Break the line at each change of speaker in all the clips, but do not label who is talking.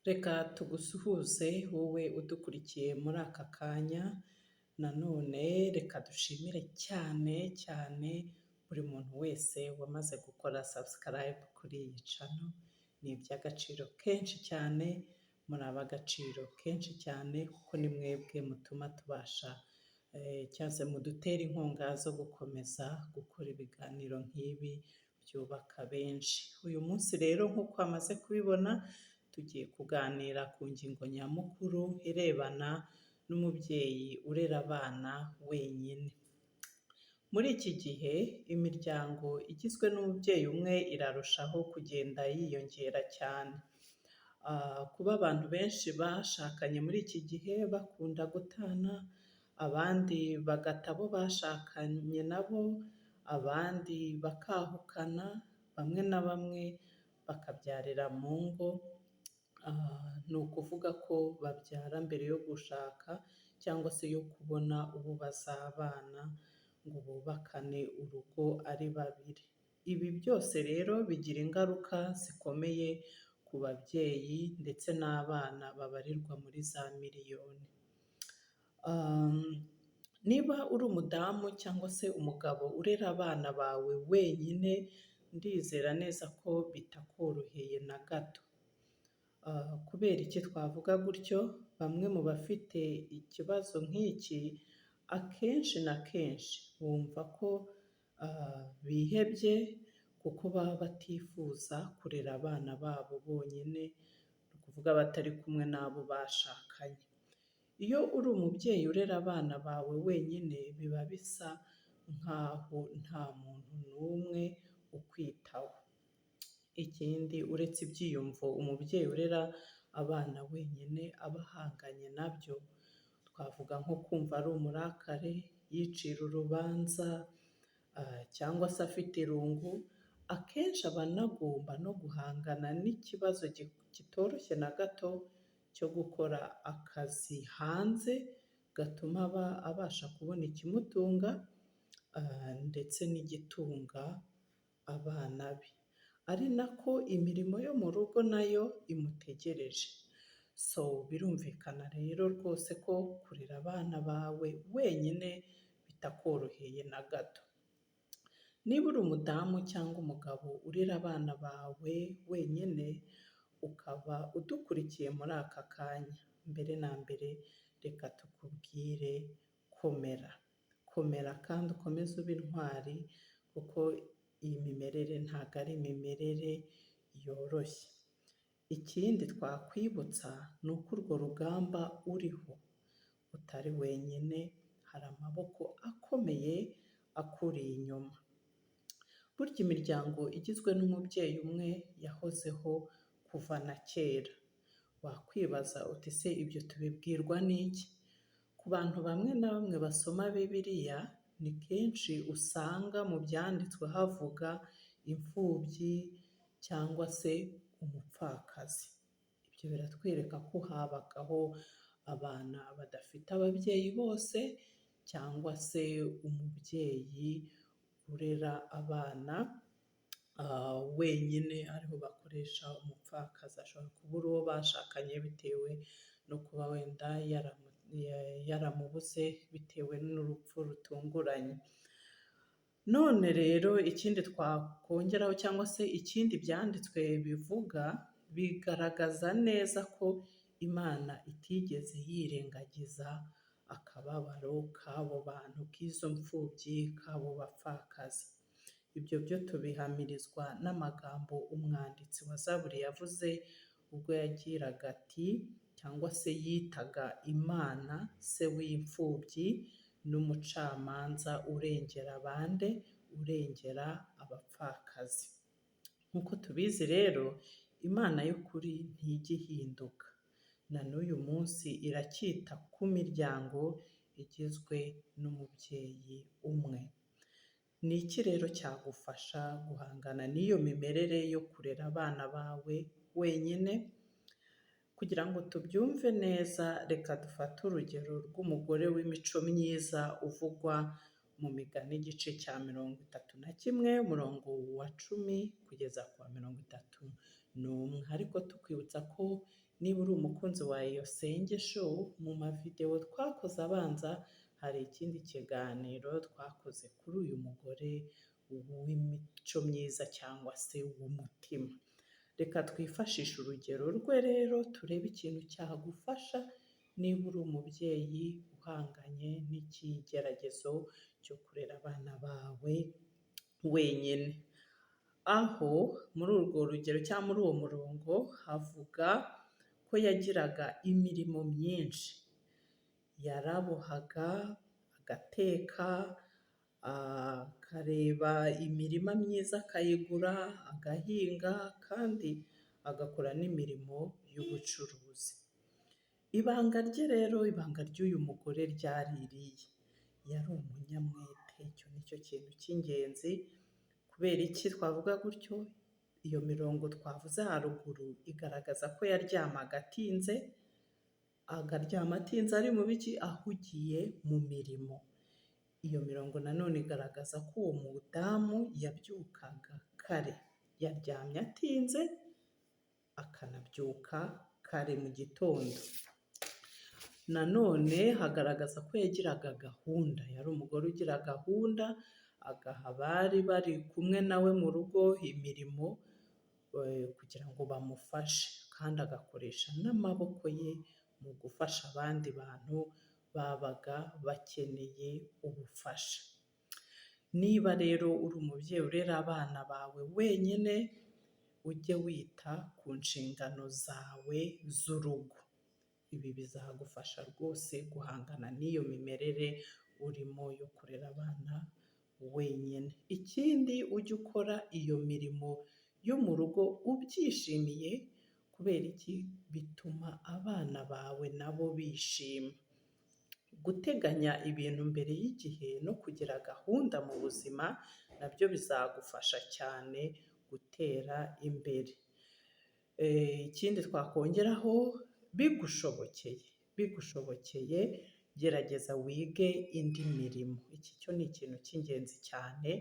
Reka tugusuhuze wowe udukurikiye muri aka kanya, nanone reka dushimire cyane cyane buri muntu wese wamaze gukora subscribe kuri iyi channel, ni iby'agaciro kenshi cyane, muri ab'agaciro kenshi cyane kuko ni mwebwe mutuma tubasha cyangwa se mudutera inkunga zo gukomeza gukora ibiganiro nk'ibi byubaka benshi. Uyu munsi rero nk'uko wamaze kubibona, tugiye kuganira ku ngingo nyamukuru irebana n'umubyeyi urera abana wenyine. Muri iki gihe imiryango igizwe n'umubyeyi umwe irarushaho kugenda yiyongera cyane. Kuba abantu benshi bashakanye muri iki gihe bakunda gutana, abandi bagata abo bashakanye nabo, abandi bakahukana, bamwe na bamwe bakabyarira mu ngo, ni ukuvuga ko babyara mbere yo gushaka cyangwa se yo kubona uwo bazabana ngo bubakane urugo ari babiri. Ibi byose rero bigira ingaruka zikomeye ku babyeyi ndetse n'abana babarirwa muri za miliyoni. Niba uri umudamu cyangwa se umugabo urera abana bawe wenyine, ndizera neza ko bitakoroheye na gato. Kubera iki twavuga gutyo? Bamwe mu bafite ikibazo nk'iki, akenshi na kenshi bumva ko bihebye kuko baba batifuza kurera abana babo bonyine, ni ukuvuga batari kumwe n'abo bashakanye. Iyo uri umubyeyi urera abana bawe wenyine, biba bisa nk'aho nta muntu n'umwe ukwitaho. Ikindi, uretse ibyiyumvo umubyeyi urera abana wenyine aba ahanganye nabyo, twavuga nko kumva ari umurakare, yicira urubanza cyangwa se afite irungu, akenshi aba anagomba no guhangana n'ikibazo kitoroshye na gato cyo gukora akazi hanze gatuma aba abasha kubona ikimutunga ndetse n'igitunga abana be, ari nako imirimo yo mu rugo nayo imutegereje. So birumvikana rero rwose ko kurera abana bawe wenyine bitakoroheye na gato. Niba uri umudamu cyangwa umugabo urera abana bawe wenyine, ukaba udukurikiye muri aka kanya, mbere na mbere reka tukubwire komera. Komera kandi ukomeze ube intwari kuko iyi mimerere ntabwo ari imimerere yoroshye. Ikindi twakwibutsa ni uko urwo rugamba uriho utari wenyine, hari amaboko akomeye akuri inyuma. Burya imiryango igizwe n'umubyeyi umwe yahozeho kuva na kera. Wakwibaza uti ese ibyo tubibwirwa n'iki? Ku bantu bamwe na bamwe basoma Bibiliya, ni kenshi usanga mu byanditswe havuga imfubyi cyangwa se umupfakazi. Ibyo biratwereka ko habagaho abana badafite ababyeyi bose cyangwa se umubyeyi urera abana wenyine, ariho bakoresha umupfakazi. Ashobora kubura uwo bashakanye bitewe no kuba wenda yaramubuze bitewe n'urupfu rutunguranye. None rero ikindi twakongeraho cyangwa se ikindi byanditswe bivuga, bigaragaza neza ko Imana itigeze yirengagiza akababaro k'abo bantu, k'izo mfubyi, k'abo bapfakazi. Ibyo byo tubihamirizwa n'amagambo umwanditsi wa Zaburi yavuze ubwo yagiraga ati cyangwa se yitaga Imana se w'imfubyi n'umucamanza urengera abande, urengera abapfakazi. Nk'uko tubizi rero, Imana y'ukuri ntijya ihinduka. Na n'uyu munsi iracyita ku miryango igizwe n'umubyeyi umwe. Ni iki rero cyagufasha guhangana n'iyo mimerere yo kurera abana bawe wenyine? Kugira ngo tubyumve neza, reka dufate urugero rw'umugore w'imico myiza uvugwa mu Migani igice cya 31, umurongo wa 10 kugeza ku wa 31. n'umwe. Ariko tukwibutsa ko niba uri umukunzi wa Iyo Senge Show, mu mavidewo twakoze abanza hari ikindi kiganiro twakoze kuri uyu mugore w'imico myiza cyangwa se w'umutima. Reka twifashishe urugero rwe rero turebe ikintu cyagufasha niba uri umubyeyi uhanganye n'ikigeragezo cyo kurera abana bawe wenyine. Aho muri urwo rugero cyangwa muri uwo murongo havuga ko yagiraga imirimo myinshi. Yarabohaga, agateka, akareba imirima myiza akayigura, agahinga kandi agakora n'imirimo y'ubucuruzi. Ibanga rye rero, ibanga ry'uyu mugore ryari irihe? Yari umunyamwete, icyo ni cyo kintu cy'ingenzi. Kubera iki twavuga gutyo? Iyo mirongo twavuze haruguru igaragaza ko yaryamaga atinze, akaryama atinze ari mu biki? Ahugiye mu mirimo. Iyo mirongo nanone igaragaza ko uwo mudamu yabyukaga kare, yaryamye atinze akanabyuka kare mu gitondo. Nanone hagaragaza ko yagiraga gahunda, yari umugore ugira gahunda, agaha abari bari kumwe nawe mu rugo imirimo kugira ngo bamufashe, kandi agakoresha n'amaboko ye mu gufasha abandi bantu babaga bakeneye ubufasha. Niba rero uri umubyeyi urera abana bawe wenyine, ujye wita ku nshingano zawe z'urugo. Ibi bizagufasha rwose guhangana n'iyo mimerere urimo yo kurera abana wenyine. Ikindi, ujye ukora iyo mirimo yo mu rugo ubyishimiye, kubera iki? Bituma abana bawe nabo bishima. Guteganya ibintu mbere y'igihe no kugira gahunda mu buzima nabyo bizagufasha cyane gutera imbere. Ikindi twakongeraho, bigushobokeye gerageza wige indi mirimo. Iki cyo ni ikintu cy'ingenzi cyane.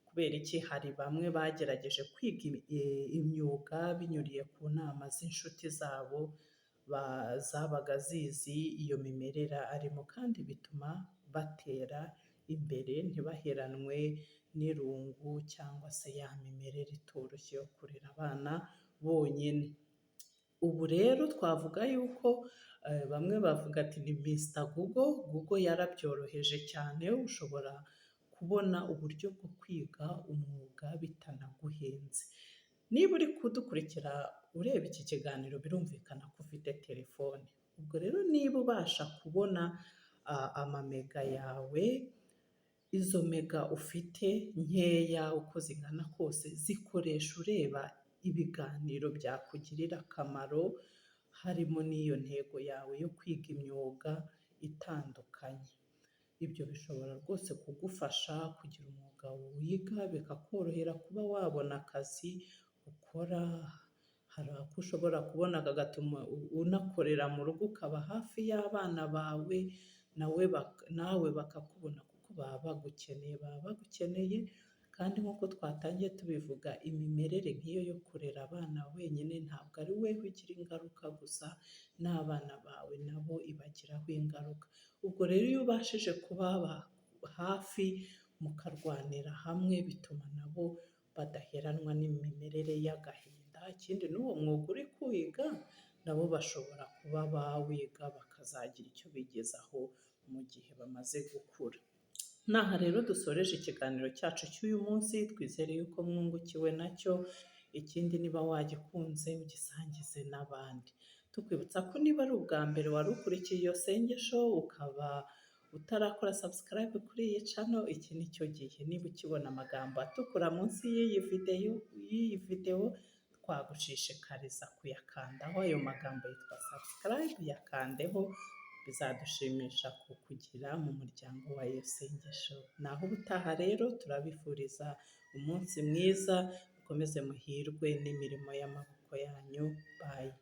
Kubera iki? Hari bamwe bagerageje kwiga imyuga binyuriye ku nama z'inshuti zabo zabaga zizi iyo mimerere arimo, kandi bituma batera imbere ntibaheranwe n'irungu cyangwa se ya mimerere itoroshye yo kurera abana bonyine. Ubu rero twavuga yuko bamwe bavuga ati ni Mr Google, Google yarabyoroheje cyane, ushobora kubona uburyo bwo kwiga umwuga bitanaguhenze. Niba uri kudukurikira ureba iki kiganiro, birumvikana ko ufite telefone. Ubwo rero niba ubasha kubona amamega yawe, izo mega ufite nkeya uko zingana kose, zikoresha ureba ibiganiro byakugirira akamaro, harimo n'iyo ntego yawe yo kwiga imyuga itandukanye. Ibyo bishobora rwose kugufasha kugira umwuga wiga, bikakorohera kuba wabona akazi ukora. Hari ako ushobora kubona kagatuma unakorera mu rugo, ukaba hafi y'abana bawe, nawe bakakubona kuko baba bagukeneye, baba bagukeneye. Kandi nk'uko twatangiye tubivuga, imimerere nk'iyo yo kurera abana wenyine ntabwo ari wowe ugira ingaruka gusa, n'abana bawe nabo ibagiraho ingaruka. Ubwo rero iyo ubashije kubaba hafi mukarwanira hamwe, bituma nabo badaheranwa n'imimerere y'agahinda. Ikindi, n'uwo mwuga uri kwiga nabo bashobora kuba bawiga bakazagira icyo bigezaho mu gihe bamaze gukura. N'aha rero dusoreje ikiganiro cyacu cy'uyu munsi, twizere yuko mwungukiwe nacyo. Ikindi, niba wagikunze ugisangize n'abandi. Tukwibutsa ko niba ari ubwa mbere wari ukurikiye iyo sengesho, ukaba utarakora subscribe kuri iyi channel, iki ni cyo gihe. Niba ukibona amagambo atukura munsi y'iyi videwo, twagushishikariza kuyakandaho. Ayo magambo yitwa subscribe, yakandeho, bizadushimisha kukugira mu muryango wa iyo sengesho. Naho ubutaha rero, turabifuriza umunsi mwiza, mukomeze muhirwe n'imirimo y'amaboko yanyu. Bye.